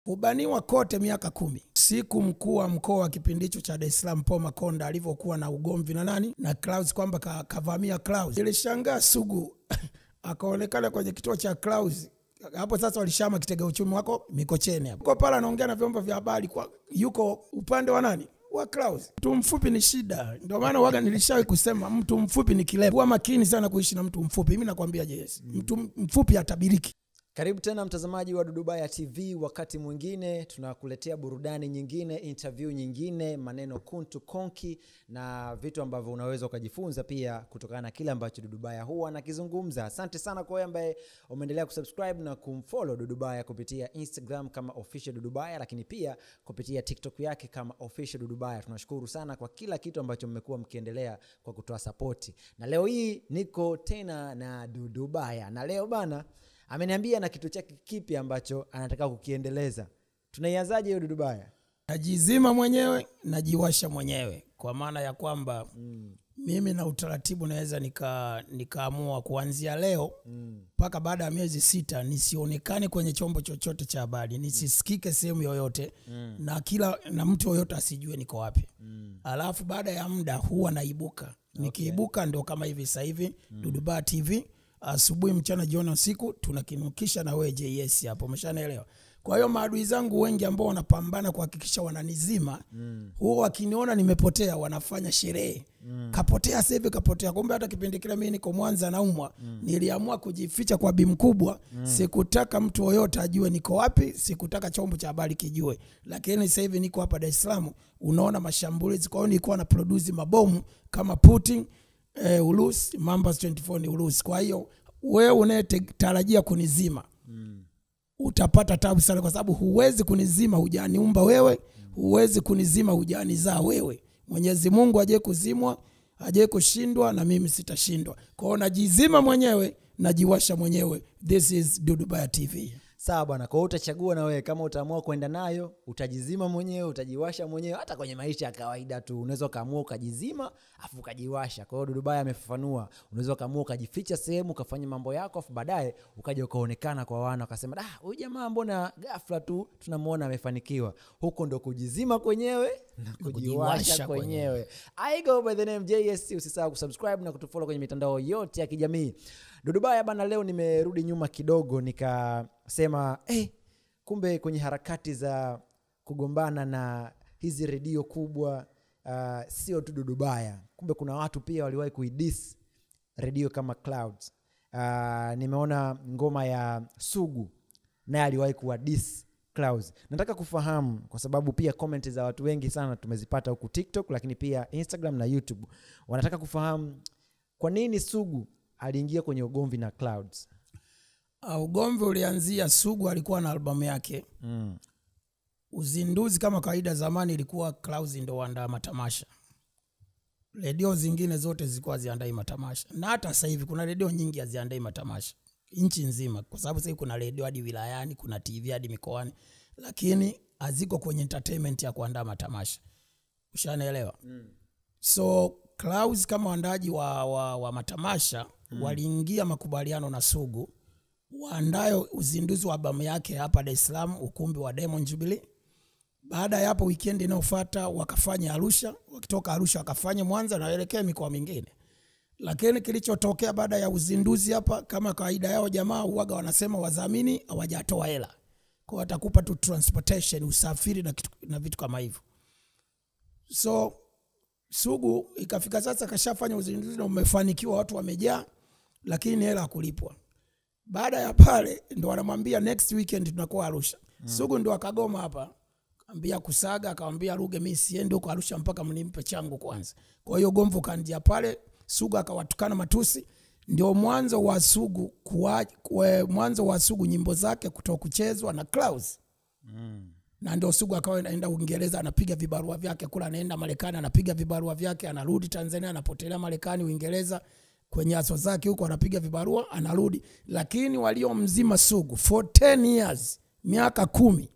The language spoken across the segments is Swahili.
Kubaniwa kote miaka 10. Siku mkuu wa mkoa kipindi hicho cha Dar es Salaam Paul Makonda alivyokuwa na ugomvi na nani? Na Clouds, kwamba kavamia Clouds. Nilishangaa Sugu akaonekana kwenye kituo cha Clouds. Hapo sasa walishama kitega uchumi wako Mikocheni hapo. Kwa pala anaongea na vyombo vya habari kwa yuko upande wa nani? Wa Clouds. Mtu mfupi ni shida. Ndio maana waga nilishawahi kusema mtu mfupi ni kilema. Kuwa makini sana kuishi na mtu mfupi. Mimi nakwambia yes. Mtu mfupi atabiriki. Karibu tena mtazamaji wa Dudubaya TV, wakati mwingine tunakuletea burudani nyingine, interview nyingine, maneno kuntu konki na vitu ambavyo unaweza ukajifunza pia kutokana na kile ambacho Dudubaya huwa anakizungumza. Asante sana kwa wewe ambaye umeendelea kusubscribe na kumfollow Dudubaya kupitia Instagram kama official Dudubaya, lakini pia kupitia TikTok yake kama official Dudubaya. Tunashukuru sana kwa kila kitu ambacho mmekuwa mkiendelea kwa kutoa support. Na leo hii niko tena na Dudubaya. Na leo bana ameniambia na kitu chake kipi ambacho anataka kukiendeleza. Tunaianzaje hiyo Dudubaya? Najizima mwenyewe, najiwasha mwenyewe. Kwa maana ya kwamba mimi na utaratibu naweza nikaamua kuanzia leo mpaka baada ya miezi 6 nisionekane kwenye chombo chochote cha habari, nisisikike sehemu yoyote na kila na mtu yoyote asijue niko wapi. Alafu baada ya muda huwa naibuka. Nikiibuka ndio kama hivi sasa hivi Dudubaya TV. Asubuhi, mchana, jioni, usiku tunakinukisha na wewe JS hapo, umeshanielewa. Kwa hiyo maadui zangu wengi ambao wanapambana kuhakikisha wananizima, huwa wakiniona nimepotea wanafanya sherehe. Kapotea sasa hivi kapotea. Kumbe hata kipindi kile mimi niko Mwanza naumwa, niliamua kujificha kwa bi mkubwa. Sikutaka mtu yoyote ajue niko wapi, sikutaka chombo cha habari kijue. Lakini sasa hivi niko hapa Dar es Salaam, unaona mashambulizi. Kwa hiyo nilikuwa na produce mabomu kama Putin, Urusi, Mambas 24 ni Urusi. Kwa hiyo wewe unayetarajia kunizima utapata tabu sana, kwa sababu huwezi kunizima hujaniumba wewe, huwezi kunizima hujanizaa wewe. Mwenyezi Mungu aje kuzimwa, aje kushindwa, na mimi sitashindwa. Kwa hiyo najizima mwenyewe, najiwasha mwenyewe. This is Dudubaya TV. Sawa bwana, kwa hiyo utachagua na wewe kama utaamua kwenda nayo, utajizima mwenyewe, utajiwasha mwenyewe. Hata kwenye maisha ya kawaida tu unaweza kaamua ukajizima afu ukajiwasha. Kwa hiyo Dudubaya amefafanua, unaweza kaamua ukajificha sehemu ukafanya mambo yako afu baadaye ukaja ukaonekana kwa wana wakasema, "Ah, huyu jamaa mbona ghafla tu tunamuona amefanikiwa." Huko ndo kujizima kwenyewe na kujiwasha kwenyewe. I go by the name JSC. Usisahau kusubscribe na kutufollow kwenye mitandao yote ya kijamii. Dudubaya bana, leo nimerudi nyuma kidogo nikasema kumbe kwenye harakati za kugombana na hizi redio kubwa, sio tu Dudubaya. Kumbe kuna watu pia waliwahi kuidis redio kama Clouds. Nimeona ngoma ya Sugu naye aliwahi kuwadis Clouds. Nataka kufahamu kwa sababu pia comment za watu wengi sana tumezipata huku TikTok, lakini pia Instagram na YouTube. Wanataka kufahamu kwa nini Sugu aliingia kwenye ugomvi na Clouds. Ugomvi ulianzia Sugu alikuwa na albamu yake. Uzinduzi kama kawaida zamani ilikuwa Clouds ndio waandaa matamasha. Redio zingine zote zilikuwa ziandai matamasha. Na hata sasa hivi kuna redio nyingi haziandai matamasha nchi nzima, kwa sababu sasa kuna redio hadi wilayani, kuna TV hadi mikoani, lakini haziko kwenye entertainment ya kuandaa matamasha. Ushanielewa? So Clouds kama waandaaji wa matamasha waliingia makubaliano na Sugu waandayo uzinduzi wa albamu yake hapa Dar es Salaam, ukumbi wa Diamond Jubilee. Baada ya hapo weekend inayofuata wakafanya Arusha, wakitoka Arusha wakafanya Mwanza na waelekea mikoa mingine. Lakini kilichotokea baada ya uzinduzi hapa, kama kawaida yao jamaa huaga wanasema wadhamini hawajatoa hela. Kwa watakupa tu transportation, usafiri na vitu kama hivyo. So Sugu ikafika sasa kashafanya uzinduzi na umefanikiwa, watu wamejaa, lakini hela hakulipwa. Baada ya pale ndo wanamwambia next weekend tunakuwa Arusha. Sugu ndo akagoma hapa, ambia Kusaga, akamwambia Ruge, mimi siendi huko Arusha mpaka mnimpe changu kwanza. Kwa hiyo gomvu kaanzia pale, Sugu akawatukana matusi. Ndio mwanzo wa Sugu mwanzo wa Sugu nyimbo zake kutokuchezwa na Clouds. Na ndio Sugu akawa anaenda Uingereza anapiga vibarua vyake kula, anaenda Marekani anapiga vibarua vyake, anarudi Tanzania, anapotelea Marekani, Uingereza kwenye aso zake huko anapiga vibarua, anarudi. Lakini waliomzima Sugu for 10 years, miaka 10,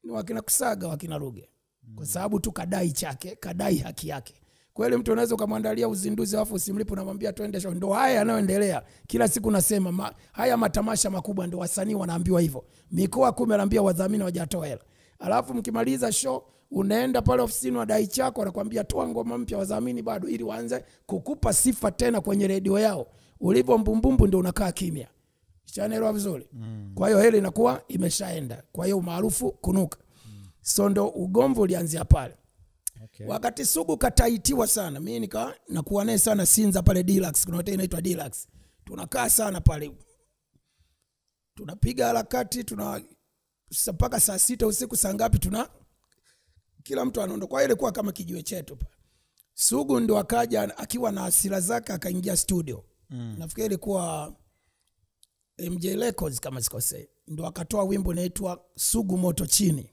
ni wakina Kusaga, wakina Ruge. Kwa sababu tu kadai chake, kadai haki yake. Kwa Kweli mtu unaweza ukamwandalia uzinduzi alafu usimlipe, unamwambia twende show. Ndio haya yanayoendelea. Kila siku nasema haya matamasha makubwa ndio wasanii wanaambiwa hivyo. Mikoa 10 anaambia wadhamini hawajatoa hela. Alafu mkimaliza show unaenda pale ofisini wadai chako wanakuambia toa ngoma mpya, wadhamini bado, ili waanze kukupa sifa tena kwenye redio yao. Ulivyo mbumbumbu ndio unakaa kimya. Channel vizuri. Kwa hiyo hela inakuwa imeshaenda. Kwa hiyo umaarufu kunuka. So ndo ugomvi ulianzia pale. Okay. Wakati Sugu kataitiwa sana, mimi nika nakuwa naye sana Sinza pale Deluxe, kuna hoteli inaitwa Deluxe. Tunakaa sana pale. Tunapiga harakati, tuna mpaka saa 6 usiku saa ngapi tuna kila mtu anaondoka. Kwa hiyo ilikuwa kama kijiwe chetu pale. Sugu ndo akaja akiwa na hasira zake akaingia studio. Nafikiri ilikuwa MJ Records kama sikosei. Ndo akatoa wimbo unaitwa Sugu Moto Chini.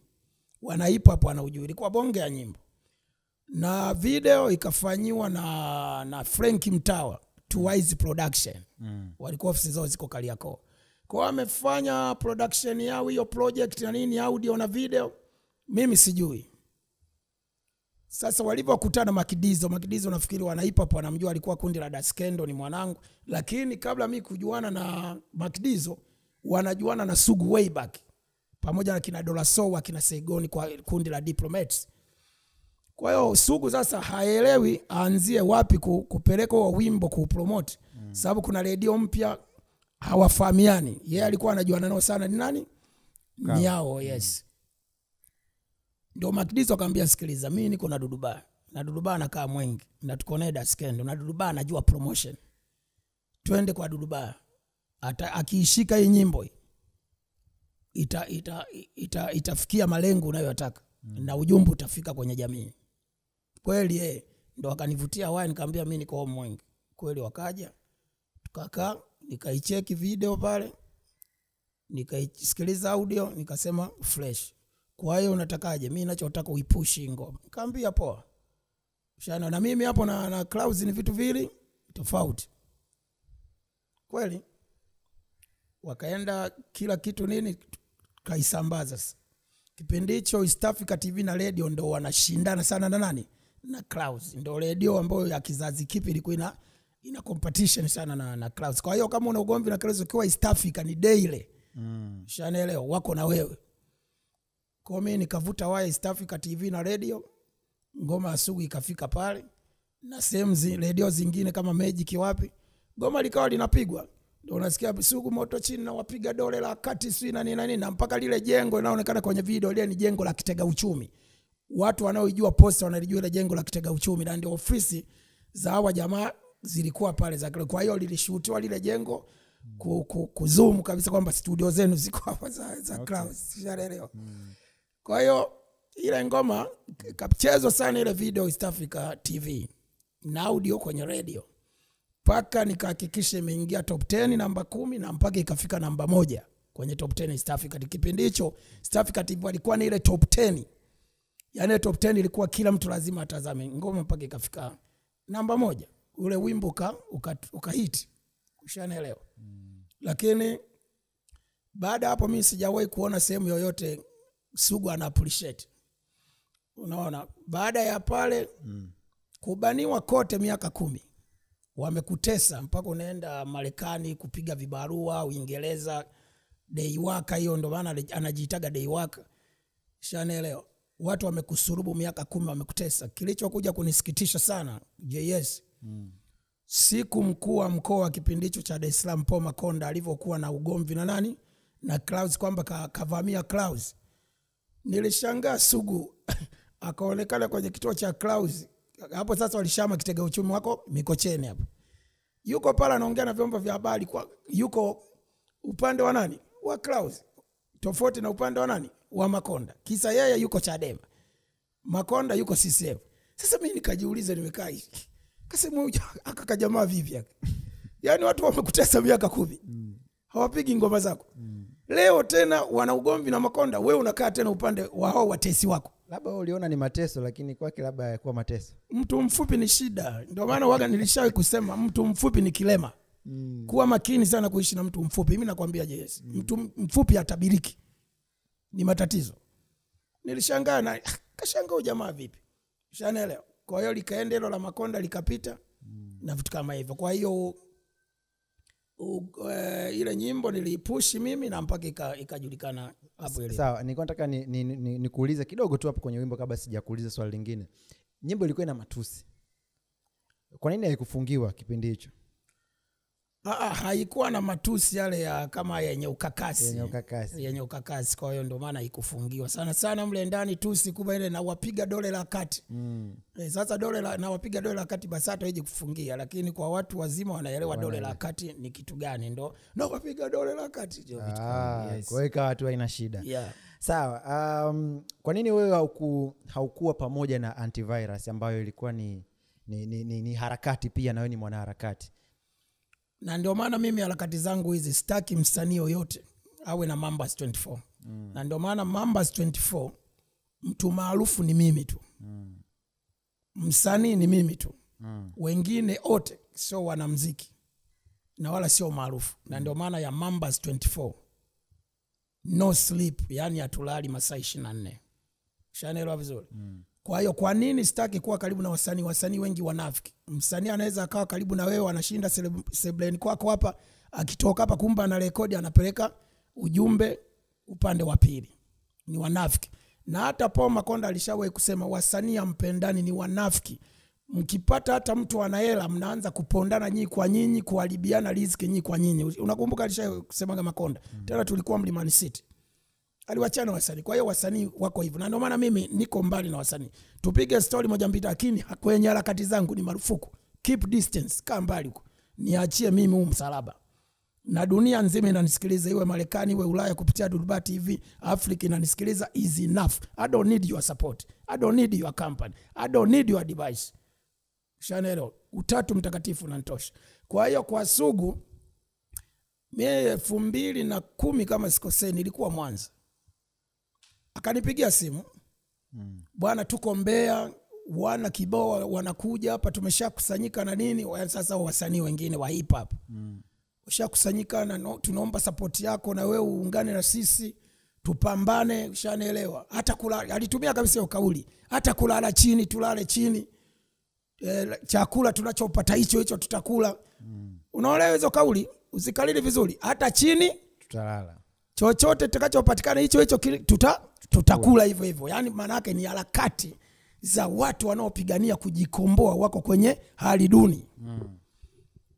Wana hip hop wanaujua. Ilikuwa bonge ya nyimbo. Na video ikafanyiwa na Frank Mtawa, Twice Production. Walikuwa ofisi zao ziko Kariakoo. Kwa amefanya production yao hiyo project na nini, audio na video, mimi sijui. Sasa walipokutana Makidizo nafikiri wana hip hop wanamjua, alikuwa kundi la Daskendo, ni mwanangu. Lakini kabla mimi kujuana na Makidizo, wanajuana na Sugu way back, pamoja na kina Dola Sowa, kina Seigoni kwa kundi la Diplomats. Kwa hiyo Sugu sasa haelewi aanzie wapi kupeleka huo wimbo kupromote. Sababu kuna redio mpya hawafahamiani. Yeye alikuwa anajuana nao sana ni nani? Ni yao, yes. Ndio Makidizo akamwambia sikiliza, mimi niko na Duduba. Na Duduba anakaa Mwenge, na tuko naye Daskendo, na Duduba anajua promotion. Twende kwa Duduba. Akiishika hii nyimbo itafikia malengo unayotaka. Na ujumbe utafika kwenye jamii. Kweli ndo akanivutia wao, nikamwambia mimi niko home Mwenge. Kweli wakaja, tukakaa, nikaicheki video pale, nikaisikiliza audio, nikasema fresh. Kwa hiyo unatakaje? Mimi ninachotaka uipush ngoma. Nikamwambia poa. Shana na mimi hapo na Clouds ni vitu vili tofauti. Kweli wakaenda kila kitu nini kaisambaza sasa. Kipindi hicho East Africa TV na radio ndo wanashindana sana na nani? Na Clouds. Ndo radio ambayo ya kizazi kipi ilikuwa ina competition sana na Clouds. Kwa hiyo kama una ugomvi na Clouds ukiwa East Africa ni daily. Shanaelewa wako na wewe. Kwa mimi nikavuta waya East Africa TV na radio, ngoma ya Sugu ikafika pale na sehemu radio zingine kama Magic wapi, ngoma likawa linapigwa. Ndio unasikia Sugu Moto Chini na wapiga dole la kati sio na nini na mpaka lile jengo linaonekana kwenye video ile ni jengo la Kitega Uchumi. Watu wanaojua posta wanalijua ile jengo la Kitega Uchumi, na ndio ofisi za hawa jamaa zilikuwa pale za. Kwa hiyo lilishutiwa lile jengo kuzoom kabisa kwamba studio zenu ziko hapa za Clouds. Sijaelewa. Kwa hiyo ile ngoma ikachezwa sana ile video East Africa TV na audio kwenye radio. Paka nikahakikisha imeingia top 10 namba 10 na mpaka ikafika namba 1 kwenye top 10 East Africa. Kipindi hicho East Africa TV walikuwa ni ile top 10. Yaani top 10 ilikuwa kila mtu lazima atazame ngoma mpaka ikafika namba 1. Ule wimbo ukahit. Ushanaelewa. Lakini baada hapo mimi sijawahi kuona sehemu yoyote Sugu ana appreciate. Unaona, baada ya pale kubaniwa kote miaka 10. Wamekutesa mpaka unaenda Marekani kupiga vibarua, Uingereza, Deiwaka hiyo ndo maana anajiitaga Deiwaka. Shanaelewa. Watu wamekusurubu miaka 10 wamekutesa. Kilichokuja kunisikitisha sana JS. Siku mkuu wa mkoa kipindi hicho cha Dar es Salaam Paul Makonda alivyokuwa na ugomvi na nani? Na Clouds kwamba kavamia Clouds. Nilishangaa Sugu akaonekana kwenye kituo cha Clouds. Hapo sasa walishama Kitega Uchumi wako Mikocheni hapo. Yuko pale anaongea na vyombo vya habari kwa yuko upande wa nani? Wa Clouds. Tofauti na upande wa nani? Wa Makonda. Kisa yeye yuko Chadema. Makonda yuko CCM. Sasa mimi nikajiuliza nimekaa hivi. Kasema aka jamaa vipi haka? Yaani watu wamekutesa miaka 10. Hawapigi ngoma zako. Leo tena wana ugomvi na Makonda, wewe unakaa tena upande wa hao watesi wako. Labda wewe uliona ni mateso lakini kwake labda hayakuwa mateso. Mtu mfupi ni shida. Ndio maana waga nilishawahi kusema mtu mfupi ni kilema. Kuwa makini sana kuishi na mtu mfupi. Mimi nakwambia yes. Mtu mfupi atabiriki. Ni matatizo. Nilishangaa na kashangaa jamaa vipi? Ushanaelewa. Kwa hiyo likaenda hilo la Makonda likapita na vitu kama hivyo. Kwa hiyo ile nyimbo niliipushi mimi na mpaka ikajulikana hapo ile. Sawa, nilikuwa nataka nikuulize kidogo tu hapo kwenye wimbo kabla sijakuuliza swali lingine. Nyimbo ilikuwa ina matusi. Kwa nini haikufungiwa kipindi hicho? Haikuwa na matusi yale ya kama yenye ukakasi. Yenye ukakasi. Kwa hiyo ndio maana haikufungiwa. Sana sana mle ndani tusi kubwa ile na wapiga dole la kati. Sasa dole la na wapiga dole la kati basi hata haiji kufungia, lakini kwa watu wazima wanaelewa dole la kati ni kitu gani, ndo na wapiga dole la kati ndio vitu kama. Yes. Kwa hiyo ikawa tu haina shida. Yeah. Sawa. Kwa nini wewe haukuwa pamoja na antivirus ambayo ilikuwa ni harakati pia, na wewe ni mwanaharakati? Na ndio maana mimi harakati zangu hizi sitaki msanii yoyote awe na Mambas 24. Na ndio maana Mambas 24 mtu maarufu ni mimi tu. Msanii ni mimi tu. Wengine wote sio wanamuziki na wala sio maarufu. Na ndio maana ya Mambas 24 no sleep, yani hatulali masaa 24. Shanaelewa vizuri. Kwa hiyo kwa nini sitaki kuwa karibu na wasanii? Wasanii wengi wanafiki. Msanii anaweza akawa karibu na wewe, anashinda sebleni kwako hapa, akitoka hapa kumbe ana rekodi anapeleka ujumbe upande wa pili. Ni wanafiki. Na hata Paul Makonda alishawahi kusema wasanii hampendani, ni wanafiki. Mkipata hata mtu ana hela mnaanza kupondana nyinyi kwa nyinyi, kuharibiana riziki nyinyi kwa nyinyi. Unakumbuka alishawahi kusema Makonda? Tena tulikuwa Mlimani City. Aliwachana wasanii. Kwa hiyo wasanii wako hivyo. Na ndio maana mimi niko mbali na wasanii. Tupige story moja mbili, lakini kwenye harakati zangu ni marufuku. Keep distance, kaa mbali huko. Niachie mimi huu msalaba. Na dunia nzima inanisikiliza, iwe Marekani, iwe Ulaya kupitia Duduba TV, Afrika inanisikiliza, is enough. I don't need your support. I don't need your company. I don't need your device. Shanelo, utatu mtakatifu unanitosha. Kwa hiyo kwa Sugu mimi 2010 kama sikosei nilikuwa Mwanza. Akanipigia simu. Bwana tuko Mbeya, wana kibao wanakuja hapa, tumeshakusanyika na nini, sasa wasanii wengine wa hip hop. Ushakusanyika na no, tunaomba support yako na wewe uungane na sisi tupambane, ushanielewa. Hata kulala alitumia kabisa hiyo kauli. Hata kulala chini tulale chini. Chakula tunachopata hicho hicho tutakula. Unaelewa hizo kauli? Usikalili vizuri. Hata chini tutalala. Chochote tutakachopatikana hicho hicho tutakula hivyo hivyo. Yaani maana yake ni harakati za watu wanaopigania kujikomboa, wako kwenye hali duni.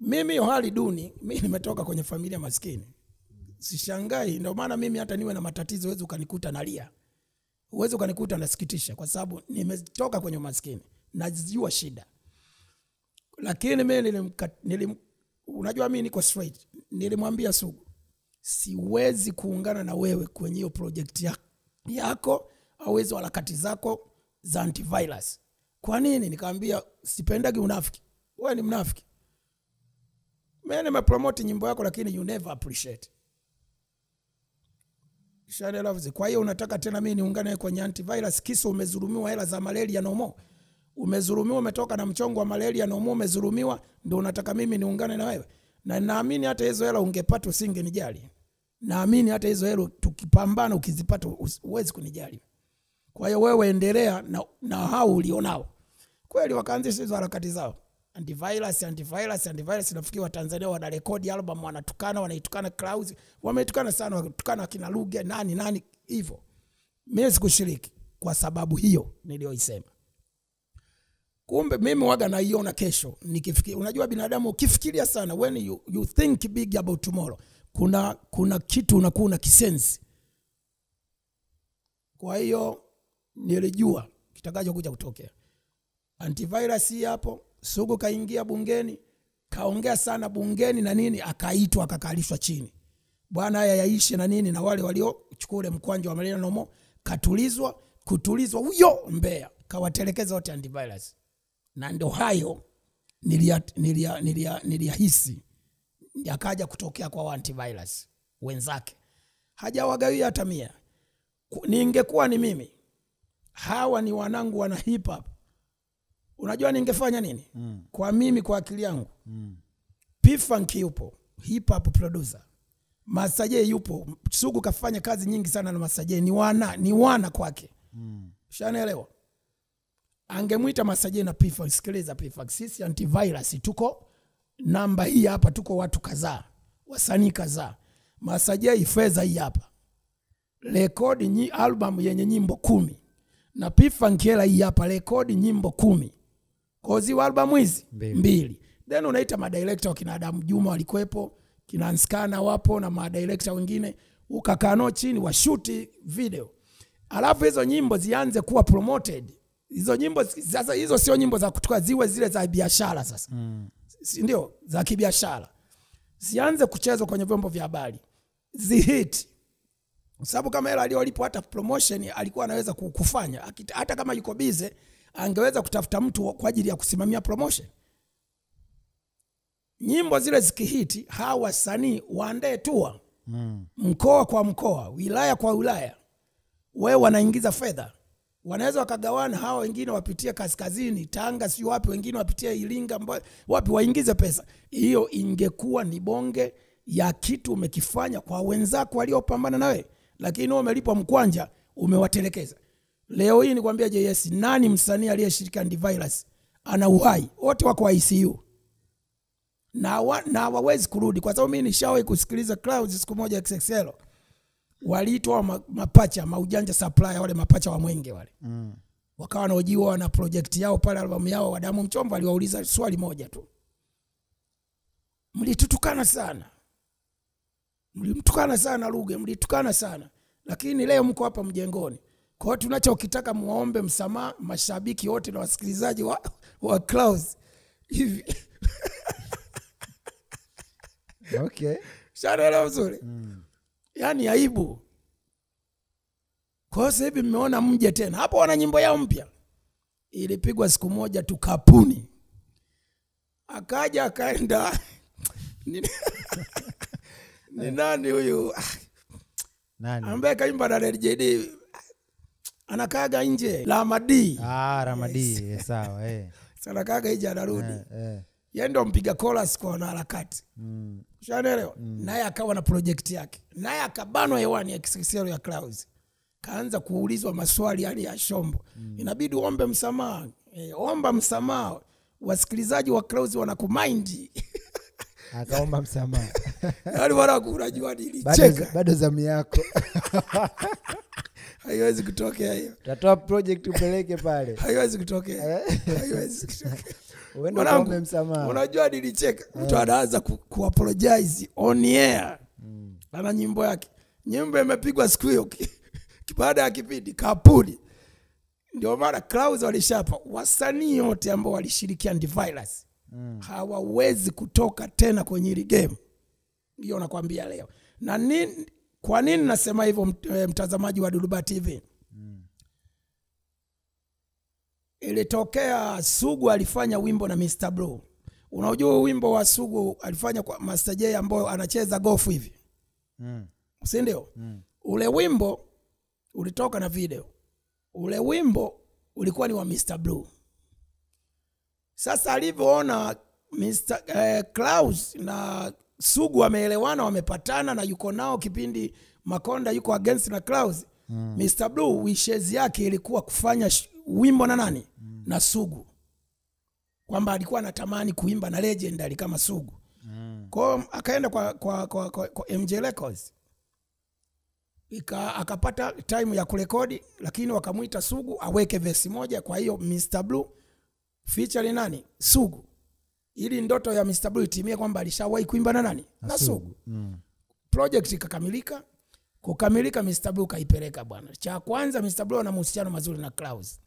Mimi hiyo hali duni, mimi nimetoka kwenye familia maskini. Sishangai, ndio maana mimi hata niwe na matatizo huwezi ukanikuta nalia. Huwezi ukanikuta nasikitisha kwa sababu nimetoka kwenye umaskini. Najua shida. Lakini mimi unajua mimi niko straight. Nilimwambia Sugu, siwezi kuungana na wewe kwenye hiyo project yako au hizo harakati zako za antivirus. Kwa nini? Nikamwambia sipendagi unafiki. Wewe ni mnafiki. Mimi nimepromote nyimbo yako lakini you never appreciate. Kwa hiyo unataka tena mimi niungane kwenye antivirus kisa umezulumiwa hela za malaria no more. Umezulumiwa, umetoka na mchongo wa malaria no more, umezulumiwa, ndio unataka mimi niungane na wewe. Na naamini hata hizo hela ungepata usingenijali. Naamini hata hizo hela tukipambana ukizipata huwezi kunijali. Kwa hiyo wewe endelea na hao ulionao. Kweli wakaanzisha hizo harakati zao. Antivirus, antivirus, antivirus. Nafikiri wa Tanzania wana rekodi album, wanatukana, wanaitukana Clouds, wametukana sana, wanatukana kina Luge, nani nani hivyo. Mimi sikushiriki kwa sababu hiyo niliyoisema. Kumbe mimi waga naiona kesho nikifikiri. Unajua binadamu ukifikiria sana, when you think big about tomorrow, kuna kitu unakuwa na kisense. Kwa hiyo nilijua kitakachokuja kutokea. Antivirus hii hapo, Sugu kaingia bungeni, kaongea sana bungeni na nini, akaitwa akakalishwa chini. Bwana haya yaishe na nini, na wale waliochukua ule mkwanja wa malaria no more, katulizwa, kutulizwa huyo Mbeya, kawatelekeza wote antivirus. Na ndio hayo niliyahisi yakaja kutokea kwa antivirus wenzake. Hajawagawia hata 100. Ningekuwa ni mimi, hawa ni wanangu wana hip hop, unajua ningefanya nini? Kwa mimi, kwa akili yangu. P-Funk yupo, hip hop producer. Masaje yupo, Sugu kafanya kazi nyingi sana na Masaje, ni wana kwake. Ushanielewa? Angemwita Master J na P-Funk, sikiliza P-Funk, sisi antivirus tuko namba hii hapa, tuko watu kadhaa, wasanii kadhaa. Master J fedha hii hapa. Rekodi album yenye nyimbo 10. Na P-Funk hela hii hapa, rekodi nyimbo 10. Kwa hiyo album hizi 2. Then unaita madirector kina Adam Juma walikuepo, kina Anskana wapo na madirector wengine, ukakaa nao chini washuti video. Alafu hizo nyimbo zianze kuwa promoted. Hizo nyimbo sasa, hizo sio nyimbo za kutoka, ziwe zile za biashara sasa. Si ndio? Za kibiashara. Zianze kuchezwa kwenye vyombo vya habari. Zihit. Kwa sababu kama hela aliyolipwa hata promotion alikuwa anaweza kufanya. Hata kama yuko busy angeweza kutafuta mtu kwa ajili ya kusimamia promotion. Nyimbo zile zikihiti, hawa wasanii waandae tour. Mkoa kwa mkoa, wilaya kwa wilaya. Wewe wanaingiza fedha. Wanaweza wakagawana, hawa wengine wapitie kaskazini, Tanga si wapi, wengine wapitie Iringa, wapi waingize pesa. Hiyo ingekuwa ni bonge ya kitu umekifanya kwa wenzako waliopambana na wewe. Lakini wewe umelipwa mkwanja, umewatelekeza. Leo hii nikwambia JS, nani msanii aliyeshiriki antivirus ana uhai? Wote wako ICU. Na hawawezi kurudi, kwa sababu mimi nishawahi kusikiliza Clouds siku moja XXL. Waliitwa mapacha, maujanja supplier, wale mapacha wa Mwenge wale. Wakawa wanaojiwa na project yao pale, albamu yao. Wadamu Mchomba aliwauliza swali moja tu. Mlitutukana sana. Mlimtukana sana Ruge, mlitukana sana. Lakini leo mko hapa mjengoni. Kwa hiyo tunachokitaka muombe msamaha mashabiki wote na wasikilizaji wa Clouds. Hivi. Okay. Shanaelewa vizuri. Yaani aibu. Kwa hiyo hivi mmeona mje tena. Hapo wana nyimbo yao mpya. Ilipigwa siku moja tu kapuni. Akaja akaenda. Ni nani huyu? Nani? Ambaye kaimba na LJD. Anakaaga nje. Ramadi. Ramadi, yes. Sawa eh. Sana kaaga nje anarudi. Yeye ndo mpiga chorus kwa wanaharakati. Ushaelewa? Naye akawa na project yake. Naye akabanwa hewani ya XXL ya Clouds. Kaanza kuulizwa maswali yale ya shombo. Inabidi uombe msamaha. Omba msamaha. Wasikilizaji wa Clouds wanakumind. Akaomba msamaha. Yaani wala unajua nilicheka. Bado zamu yako. Haiwezi kutokea hiyo. Tutatoa project upeleke pale. Haiwezi kutokea. Haiwezi kutokea. Uende uombe msamaha. Unajua nilicheka. Mtu anaanza ku apologize on air. Ana nyimbo yake. Nyimbo imepigwa siku hiyo. Baada ya kipindi kapuni. Ndio maana Clouds walishapa wasanii wote ambao walishirikia antivirus. Hawawezi kutoka tena kwenye hili game. Hiyo nakwambia leo. Na nini, kwa nini nasema hivyo mtazamaji wa Duluba TV? Ilitokea Sugu alifanya wimbo na Mr. Blue. Unajua wimbo wa Sugu alifanya kwa Master J ambao anacheza golf hivi. Si ndio? Ule wimbo ulitoka na video. Ule wimbo ulikuwa ni wa Mr. Blue. Sasa alivyoona Mr. Clouds na Sugu wameelewana, wamepatana na yuko nao kipindi Makonda yuko against na Clouds. Mr. Blue wishes yake ilikuwa kufanya wimbo na nani? Na Sugu. Kwamba alikuwa anatamani kuimba na legendary kama Sugu. Kwa akaenda kwa MJ Records. Akapata time ya kurekodi, lakini wakamuita Sugu aweke verse moja. Kwa hiyo Mr. Blue feature nani? Sugu. Ili ndoto ya Mr. Blue itimie kwamba alishawahi kuimba na nani? Na Sugu. Project ikakamilika. Kukamilika Mr. Blue kaipeleka bwana. Cha kwanza Mr. Blue ana mahusiano mazuri na Clouds.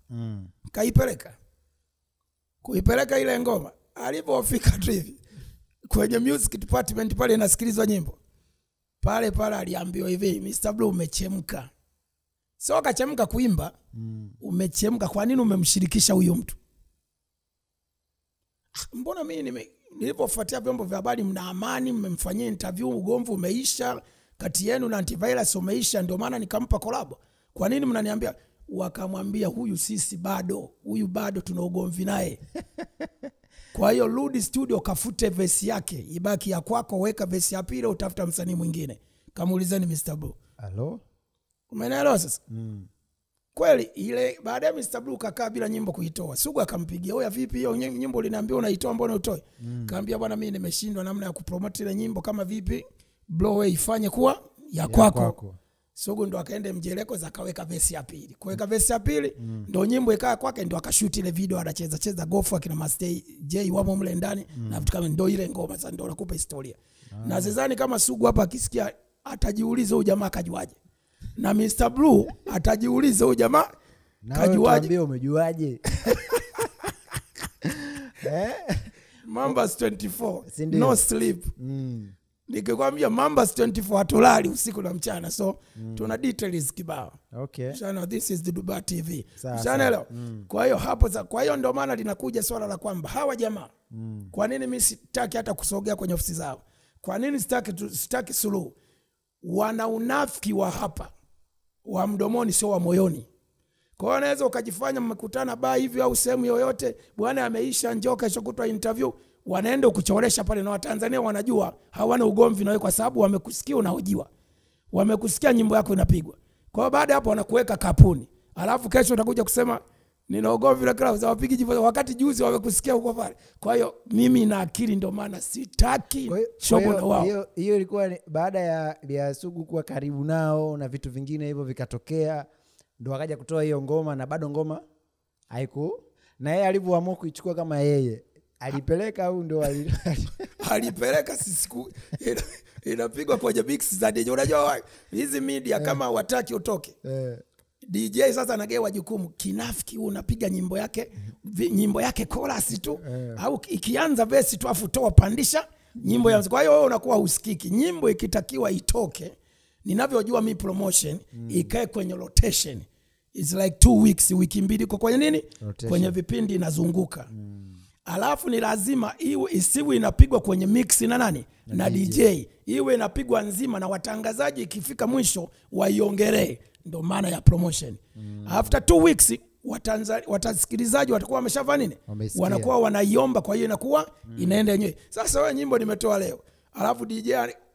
Kaipeleka. Kuipeleka ile ngoma. Alipofika tu hivi kwenye music department pale inasikilizwa nyimbo. Pale pale aliambiwa hivi, Mr. Blue umechemka. Sio kachemka kuimba, umechemka. Kwa nini umemshirikisha huyo mtu? Mbona mimi nilipofuatia vyombo vya habari mna amani, mmemfanyia interview, ugomvi umeisha kati yenu na antivirus umeisha, ndio maana nikampa collab. Kwa nini mnaniambia? Wakamwambia huyu sisi bado, huyu bado tuna ugomvi naye. Kwa hiyo rudi studio kafute verse yake, ibaki ya kwako, weka verse ya pili, utafuta msanii mwingine. Kamuulizeni Mr. Blue. Hello? Umeelewa sasa? Kweli ile baada ya Mr Blue kakaa bila nyimbo kuitoa. Sugu akampigia, "Oya vipi hiyo nyimbo uliniambia unaitoa mbona utoi?" Kaambia bwana mimi nimeshindwa namna ya kupromote ile nyimbo, kama vipi Blow wewe ifanye kuwa ya kwako. Sugu ndo akaenda mjeleko zakaweka verse ya pili. Kuweka verse ya pili ndo nyimbo ikaa kwake, ndo akashoot ile video anacheza cheza golf akina Master J wamo mle ndani na vitu kama, ndo ile ngoma sasa ndo nakupa historia. Na sidhani kama Sugu hapa akisikia atajiuliza huyu jamaa kajuaje. Na Mr Blue atajiuliza huyu jamaa kajuaje. Na umejuaje? Mambas 24 no sleep. Nikikwambia Mambas 24 hatulali usiku na mchana, so tuna details kibao. Okay. Shana, this is the Dubai TV. Shana leo. Kwa hiyo hapo, kwa hiyo ndio maana linakuja swala la kwamba hawa jamaa kwa nini mimi sitaki hata kusogea kwenye ofisi zao? Kwa nini sitaki suluhu? Wana unafiki wa hapa, wa mdomoni sio wa moyoni. Kwa hiyo unaweza ukajifanya mmekutana baa hivi au sehemu yoyote, bwana ameisha njoo kesho kutwa interview, wanaenda kuchoresha pale, na Watanzania wanajua hawana ugomvi na wewe kwa sababu wamekusikia unahojiwa. Wamekusikia nyimbo yako inapigwa. Kwa hiyo baada hapo wanakuweka kapuni. Alafu kesho utakuja kusema nina ugomvi na Clouds, hawapigi jibu wakati juzi wamekusikia huko pale. Kwa hiyo mimi na akili ndio maana sitaki shobo na wao. Hiyo ilikuwa baada ya Sugu kuwa karibu nao na vitu vingine hivyo vikatokea, ndio akaja kutoa hiyo ngoma, na bado ngoma haiku, na yeye alivyoamua kuichukua kama yeye alipeleka au ndio alipeleka siku inapigwa kwenye mix za DJ. Unajua hizi media kama wataki utoke. DJ sasa anagewa jukumu kinafiki, unapiga nyimbo yake, nyimbo yake chorus tu au ikianza verse tu afu toa pandisha nyimbo ya. Kwa hiyo wewe unakuwa husikiki. Nyimbo ikitakiwa itoke, ninavyojua mi promotion ikae kwenye rotation. It's like 2 weeks, wiki mbili kwa kwenye nini? Rotation. Kwenye vipindi inazunguka. Alafu ni lazima iwe isiwe inapigwa kwenye mix na nani? Na DJ. Iwe inapigwa nzima na watangazaji ikifika mwisho waiongelee. Ndio maana ya promotion. After 2 weeks watasikilizaji watakuwa wameshafanya nini? Wanakuwa wanaiomba, kwa hiyo inakuwa inaenda yenyewe. Sasa wewe nyimbo nimetoa leo, alafu DJ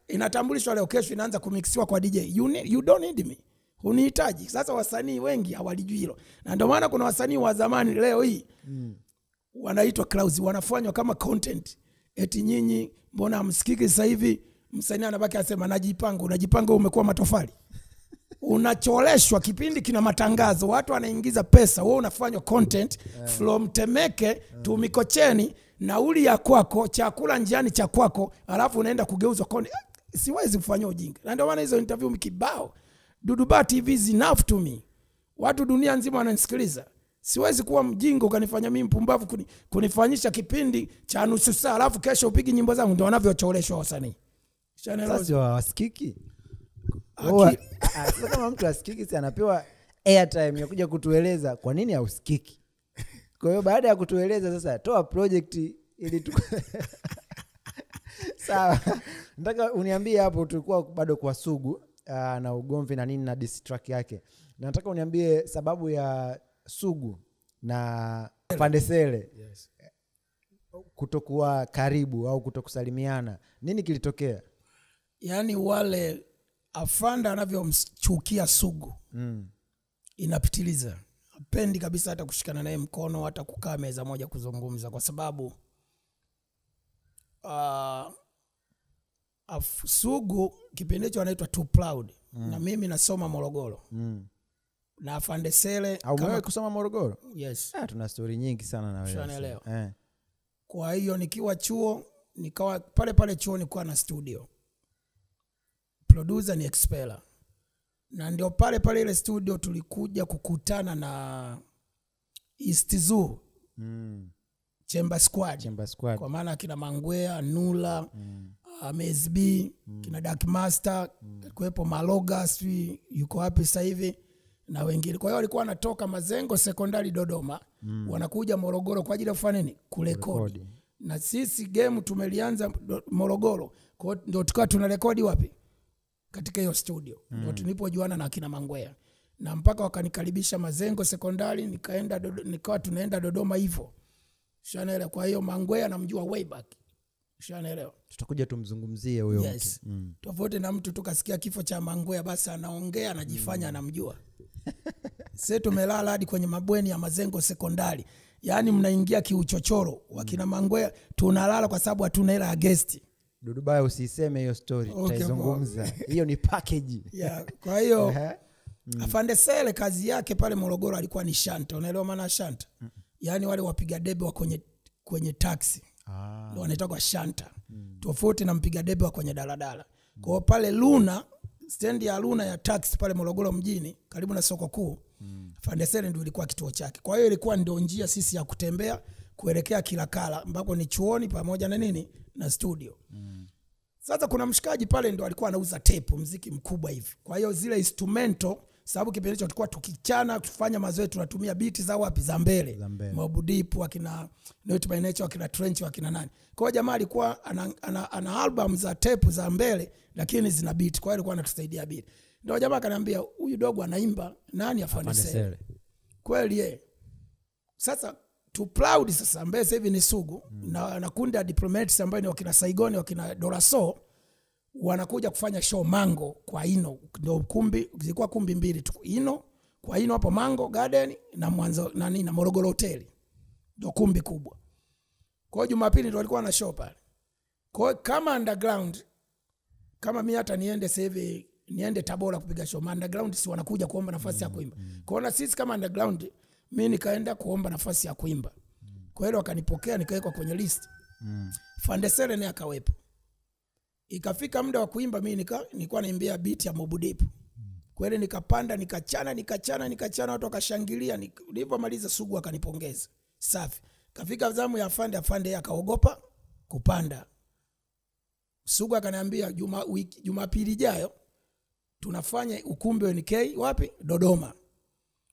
inatambulishwa leo, kesho inaanza kumixiwa kwa DJ. You don't need me. Unihitaji. Sasa wasanii wengi hawalijui hilo. Na ndio maana kuna wasanii wa zamani leo hii wanaitwa Clouds, wanafanywa kama content. Eti nyinyi mbona hamsikiki sasa hivi? Msanii anabaki anasema najipanga. Unajipanga umekuwa matofali. Unacholeshwa, kipindi kina matangazo, watu wanaingiza pesa, wewe unafanywa content from Temeke to Mikocheni, nauli ya kwako, chakula njiani cha kwako, alafu unaenda kugeuzwa content. Siwezi kufanya ujinga. Na ndio maana hizo interview mikibao. Duduba TV is enough to me. Watu dunia nzima wananisikiliza. Siwezi kuwa mjinga ukanifanya mimi mpumbavu kunifanyisha kipindi cha nusu saa alafu kesho upige nyimbo zangu. Ndio wanavyocholeshwa wasanii. Sasa wasikiki. Sasa kama mtu asikiki si anapewa airtime ya kuja kutueleza kwa nini hausikiki. Kwa hiyo baada ya kutueleza sasa toa project ili tu Sawa. Nataka uniambie hapo, tulikuwa bado kwa Sugu na ugomvi na nini na diss track yake. Nataka uniambie sababu ya Sugu na Pandesele kutokuwa karibu au kutokusalimiana. Nini kilitokea? Yaani wale afanda anavyomchukia Sugu inapitiliza. Hapendi kabisa hata kushikana naye mkono, hata kukaa meza moja kuzungumza, kwa sababu Sugu kipindi hicho anaitwa Too Proud. Na mimi nasoma Morogoro. Na Afande Sele au wewe kusoma Morogoro? Yes. Tuna story nyingi sana na wewe. Kwa hiyo nikiwa chuo, nikawa pale pale chuo nilikuwa na studio. Producer ni Expeller. Na ndio pale pale ile studio tulikuja kukutana na East Zoo. Chamber Squad. Chamber Squad. Kwa maana kina Mangwea, Nula, MSB, kina Dark Master, kuwepo Maloga, sijui yuko wapi sasa hivi na wengine. Kwa hiyo walikuwa wanatoka Mazengo Sekondari Dodoma, wanakuja Morogoro kwa ajili ya kufanya nini? Kurekodi. Na sisi game tumelianza Morogoro. Kwa hiyo ndio tukawa tunarekodi wapi? Katika hiyo studio. Ndio tulipojuana na kina Mangwea. Na mpaka wakanikaribisha Mazengo Sekondari, nikaenda nikawa tunaenda Dodoma hivyo. Shanaelewa. Kwa hiyo Mangwea namjua way back. Shanaelewa. Tutakuja tumzungumzie huyo mtu. Yes. Tofauti na mtu tukasikia kifo cha Mangwea basi anaongea anajifanya anamjua. Sisi tumelala hadi kwenye mabweni ya Mazengo Sekondari. Yaani mnaingia kiuchochoro, wakina Mangwea tunalala kwa sababu hatuna hela ya guest. Dudubaya usiseme hiyo story, tutaizungumza. Hiyo ni package. Yeah, kwa hiyo Afande Sele kazi yake pale Morogoro alikuwa ni shanta. Unaelewa maana shanta? Yaani wale wapiga debe wa kwenye taxi. Ndio wanaitwa shanta. Tofauti na mpiga debe wa kwenye daladala. Kwa hiyo pale Luna, stendi ya Luna ya taxi pale Morogoro mjini karibu na soko kuu, Afande Sele ndio ilikuwa kituo chake. Kwa hiyo ilikuwa ndio njia sisi ya kutembea kuelekea Kilakala ambapo ni chuoni pamoja na nini na studio. Sasa kuna mshikaji pale ndio alikuwa anauza tape, muziki mkubwa hivi. Kwa hiyo zile instrumento, sababu kipindi hicho tulikuwa tukichana tufanya mazoezi tunatumia beat za wapi za mbele. Mobb Deep, wakina Not By Nature, wakina Trench, wakina nani. Kwa hiyo jamaa alikuwa ana album za tape za mbele lakini zina beat. Kwa hiyo alikuwa anatusaidia beat. Ndio jamaa akaniambia huyu dogo anaimba, nani Afande Sele. Kweli yeye. Sasa to proud sasa ambaye sasa hivi ni Sugu na kundi la diplomats ambaye ni wakina Saigon, wakina Doraso wanakuja kufanya show Mango kwa Ino. Ndio kumbi zilikuwa kumbi mbili tu, Ino kwa Ino hapo Mango Garden na Mwanzo nani na Morogoro Hotel. Ndio kumbi kubwa. Kwa hiyo Jumapili ndio walikuwa na show pale. Kwa hiyo kama underground, kama mimi hata niende sasa hivi niende Tabora kupiga show, underground si wanakuja kuomba nafasi ya kuimba. Kwa hiyo sisi kama underground mimi nikaenda kuomba nafasi ya kuimba. Kwa hiyo wakanipokea nikawekwa kwenye list. Afande Sele naye akawepo. Ikafika muda wa kuimba mimi nilikuwa naimbia beat ya Mobb Deep. Kwa hiyo nikapanda nikachana watu wakashangilia. Nilipomaliza Sugu akanipongeza. Safi. Kafika zamu ya Afande, Afande akaogopa kupanda. Sugu akaniambia Jumapili ijayo tunafanya ukumbi wa NK wapi? Dodoma.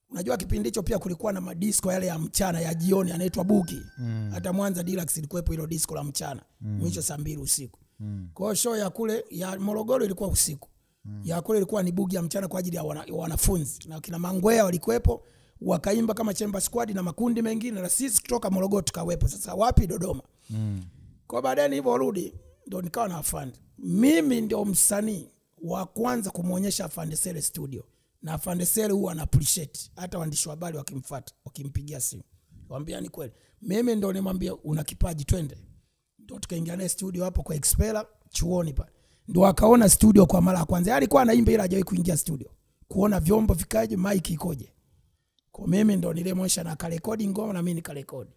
Unajua kipindi hicho pia kulikuwa na madisco yale ya mchana ya jioni yanaitwa bugi. Hata Mwanza Deluxe ilikuwepo hilo disco la mchana mwisho saa 2 usiku. Kwa hiyo show ya kule ya Morogoro ilikuwa usiku. Ya kule ilikuwa ni bugi ya mchana kwa ajili ya wanafunzi. Na kina Mangwea walikuwepo wakaimba kama Chamber Squad na makundi mengine, na sisi kutoka Morogoro tukawepo. Sasa wapi? Dodoma. Kwa baadaye niliporudi ndo nikawa na Afande. Mimi ndio msanii wa kwanza kumuonyesha Afande Sele studio. Na Afande Sele huwa ana appreciate hata waandishi wa habari wakimfuata, wakimpigia simu. Waambia ni kweli. Mimi ndo nimwambia una kipaji twende. Ndio tukaingia naye studio hapo kwa Expella chuoni pale. Ndio akaona studio kwa mara ya kwanza. Alikuwa anaimba ila hajawahi kuingia studio. Kuona vyombo vikaje, mic ikoje. Kwa mimi ndo nilimwonyesha na akarekodi ngoma na mimi nikarekodi.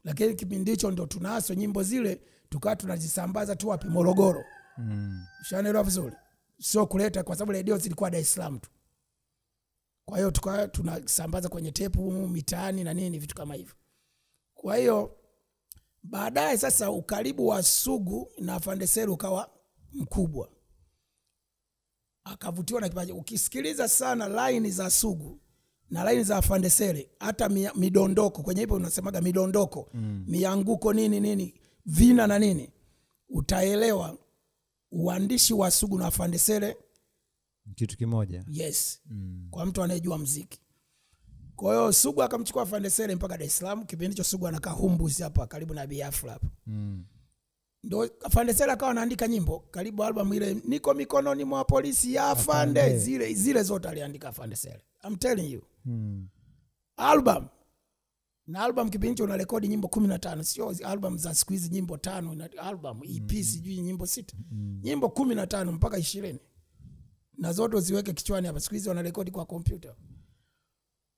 Lakini kipindi hicho ndo tunaso nyimbo zile tukawa tunazisambaza tu wapi Morogoro. Ushanielewa vizuri. Sio kuleta kwa sababu radio zilikuwa Dar es Salaam tu. Kwa hiyo tukawa tunasambaza kwenye tepu mitaani na nini vitu kama hivyo. Kwa hiyo baadaye sasa ukaribu wa Sugu na Afande Sele ukawa mkubwa. Akavutiwa na kipaji. Ukisikiliza sana line za Sugu na line za Afande Sele, hata midondoko kwenye ipo unasemaga midondoko, mianguko nini nini, vina na nini, utaelewa uandishi wa Sugu na Afande Sele kitu kimoja. Yes. Kwa mtu anayejua muziki. Kwa hiyo Sugu akamchukua Afande Sele mpaka Dar es Salaam. Kipindi hicho Sugu anakaa Humbuzi hapa karibu na Biafra hapa. Ndio Afande Sele akawa anaandika nyimbo karibu album ile niko mikononi mwa polisi ya Afande, zile zote aliandika Afande Sele. I'm telling you. Album. Na album kipindi hicho unarekodi nyimbo 15, sio album za siku hizi nyimbo 5 na album EP sijui nyimbo 6. Nyimbo 15 mpaka 20. Na zote ziweke kichwani hapa, siku hizi wanarekodi kwa kompyuta.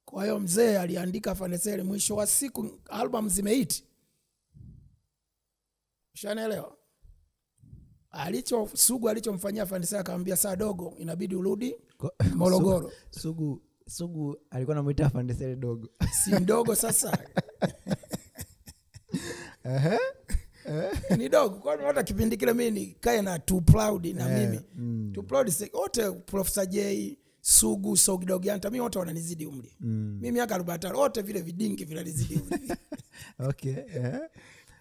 Kwa hiyo mzee aliandika Afande Sele, mwisho wa siku album zimehit. Ushanielewa? Alicho Sugu alichomfanyia Afande Sele akamwambia saa dogo inabidi urudi Morogoro. Sugu alikuwa anamuita Afande Sele dogo. Si mdogo sasa. Ni dogo. Kwa hiyo hata kipindi kile mimi nikae na Too Proud na mimi. Too Proud wote Professor J, Sugu, Sogidog Yanta mimi wote wananizidi umri. Mimi miaka 45 wote vile vidingi vinanizidi umri. Okay.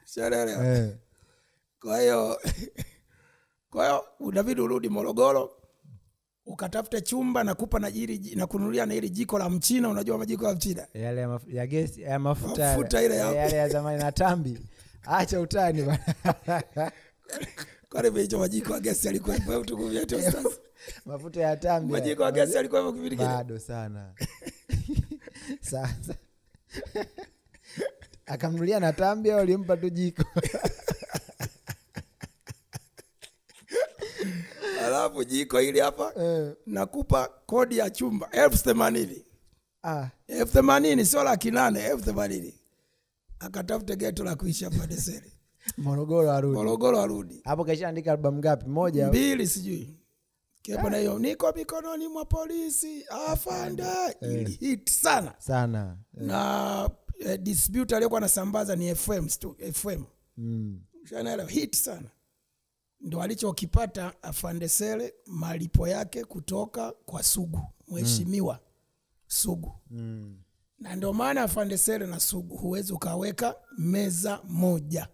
Ushanielewa? Kwa hiyo unabidi urudi Morogoro ukatafute chumba na kupa na jiri na kununulia na ile jiko la mchina. Unajua majiko ya mchina yale ya gesi ya mafuta ile yale ya zamani na tambi. Acha utani bana. Kwa hiyo hicho majiko ya gesi yalikuwa hapo tukuvia tu sasa. Mafuta ya tambi. Majiko ya gesi yalikuwa hapo kipindi kile. Bado sana. Sasa akamnulia na tambi au alimpa tu jiko? Alafu jiko hili hapa, nakupa kodi ya chumba 80,000. Ah. 80,000, sio 800,000, 80,000. Akatafute geto la kuishi Afande Sele. Morogoro arudi. Morogoro arudi. Hapo kaishaandika albamu ngapi? Moja? 2 sijui. Kepo na hiyo niko mikononi mwa polisi afande, ili hit sana. Sana. Na distributor aliyokuwa anasambaza ni FM tu, FM. Unaelewa, hit sana. Ndio alichokipata Afande Sele, malipo yake kutoka kwa Sugu, mheshimiwa Sugu. Na ndio maana Afande Sele na Sugu huwezi ukaweka meza moja.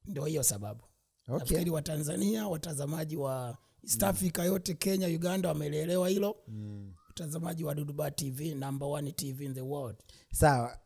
Ndio hiyo sababu. Nafikiri wa Tanzania, watazamaji wa East Africa yote, Kenya, Uganda wameelewa hilo. Watazamaji wa Duduba TV, number 1 TV in the world. Sawa.